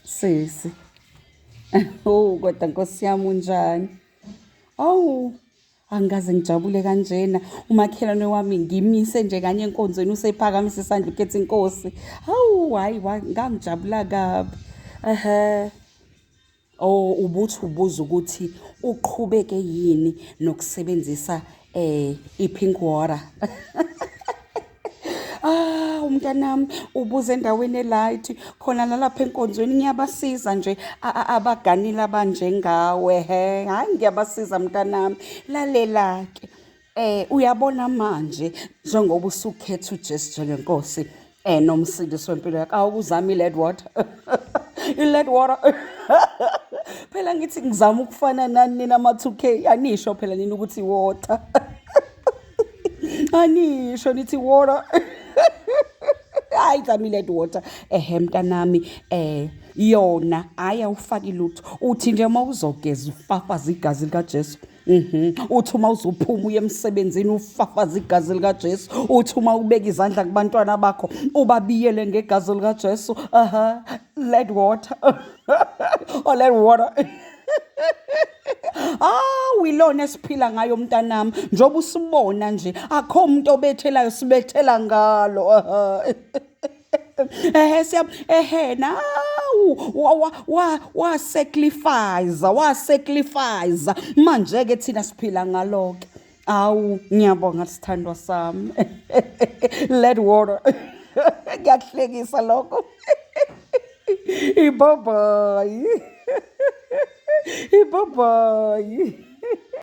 Sisi. Oh, kodwa Nkosi yami unjani? Awu, angikaze ngijabule kanjena. Umakhelwane wami ngimise nje kanye enkonzweni usephakamisa isandla ukhetha inkosi. Hawu, hayi ngangijabula kabi. Ehhe. Oh, ubuthi ubuza ukuthi uqhubeke yini nokusebenzisa i-pink water. Ah, umntanami ubuza endaweni elight khona nalapha enkonzweni ngiyabasiza nje abaganile abanjengawe he. Hayi ngiyabasiza mntanami. Lalela ke. Uyabona manje njengoba usukhetha uJesu njengenkosi nomsindisi wempilo yakho, awukuzama i-lead water. I-lead water. Phela ngithi ngizama ukufana nani nina ama-2K, anisho phela nina ukuthi water. Anisho nithi water. Hayi zama i-lead water. Ehe mntanami, yona hayi awufaki lutho. Uthi nje uma uzogeza ufafaza igazi likaJesu. Uthi uma uzophuma uye emsebenzini ufafaza igazi likaJesu. Uthi uma ubeka izandla kubantwana bakho ubabiyele ngegazi likaJesu. Aha, lead water. Oh, lead water. Ah, ilona esiphila ngayo mntanami. Njengoba usibona nje akho umuntu obethelayo, sibethela ngalo. Aha. Ehe siya ehe nawu wa wa wa sacrifice, wa sacrifice. Manje ke thina siphila ngalo ke. Awu ngiyabonga sithandwa sami. Lead water. Ngiyakuhlekisa lokho. Bye bye. Bye bye.